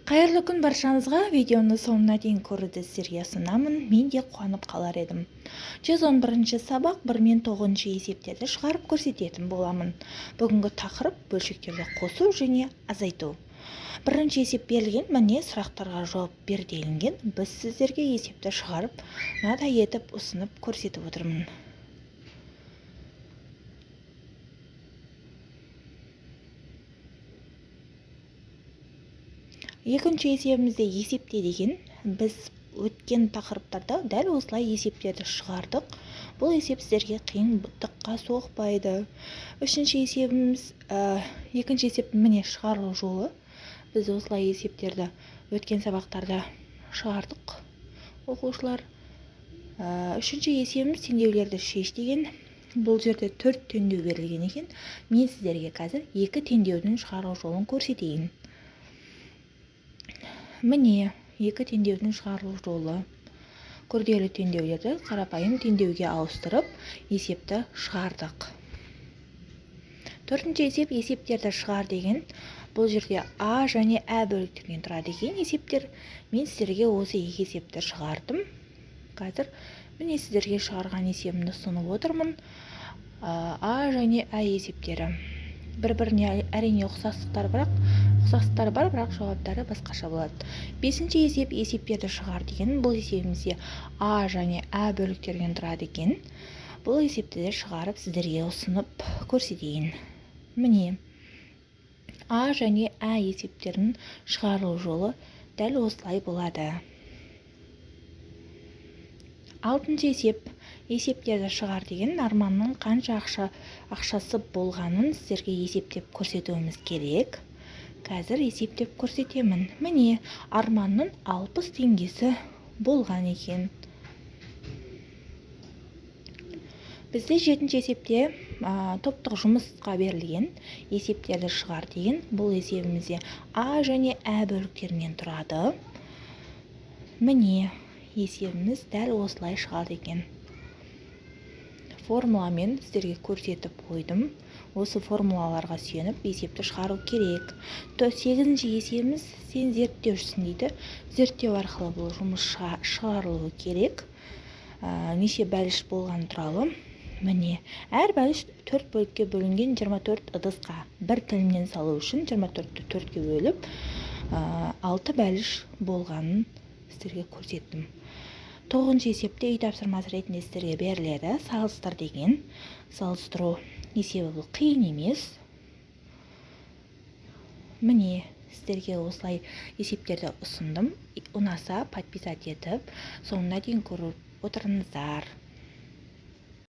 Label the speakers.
Speaker 1: Қайырлы күн баршаңызға. Видеоны соңына дейін көруді сіздерге ұсынамын. Мен де қуанып қалар едім. 111 сабақ 1 мен 9 есептерді шығарып көрсететін боламын. Бүгінгі тақырып бөлшектерді қосу және азайту. Бірінші есеп берілген, міне сұрақтарға жауап бер делінген. Біз сіздерге есепті шығарып, мынадай етіп ұсынып көрсетіп отырмын. Екінші есебімізде есепте деген, біз өткен тақырыптарда дәл осылай есептерді шығардық. Бұл есеп сіздерге қиындыққа соқпайды. Үшінші есебіміз, екінші есеп міне шығарылу жолы. Біз осылай есептерді өткен сабақтарда шығардық, оқушылар. Үшінші есебіміз теңдеулерді шеш деген. Бұл жерде 4 теңдеу берілген екен. Мен сіздерге қазір 2 теңдеудің шығару жолын көрсетейін. Міне 2 теңдеудің шығарылу жолы. Күрделі теңдеулерді қарапайым теңдеуге ауыстырып, есепті шығардық. Төртінші есеп есептерді шығар деген. Бұл жерде А және Ә бөліктерінен тұрады екен есептер. Мен сіздерге осы екі есепті шығардым. Қазір міне сіздерге шығарған есебімді ұсынып отырмын. А және Ә есептері. Бір-біріне әрине ұқсастықтар бірақ ұқсастықтар бар, бірақ жауаптары басқаша болады. Бесінші есеп есептерді шығар деген. Бұл есебімізде А және Ә бөліктерінен тұрады екен. Бұл есепті де шығарып сіздерге ұсынып көрсетейін. Міне А және Ә есептерінің шығарылу жолы дәл осылай болады. Алтыншы есеп есептерді шығар деген. Арманның қанша ақшасы болғанын сіздерге есептеп көрсетуіміз керек. Қазір есептеп көрсетемін. Міне Арманның 60 теңгесі болған екен. Бізде жетінші есепте, топтық жұмысқа берілген есептерді шығар деген. Бұл есебімізде А және Ә бөліктерінен тұрады. Міне есебіміз дәл осылай шығады екен. Формуламен сіздерге көрсетіп қойдым. Осы формулаларға сүйеніп есепті шығару керек. 8-ші есебіміз сен зерттеушісің дейді. Зерттеу арқылы бұл жұмыс шығарылуы керек. Неше бәліш болған туралы. Міне, әр бәліш 4 бөлікке бөлінген 24 ыдысқа бір тілімнен салу үшін 24-ті 4-ке бөліп, 6 бәліш болғанын сіздерге көрсеттім. 9-шы есепте үй тапсырмасы ретінде сіздерге беріледі. Салыстыр деген. Салыстыру есебі бұл қиын емес. Міне, сіздерге осылай есептерді ұсындым. Ұнаса, подписать етіп, соңына дейін көріп отырыңыздар.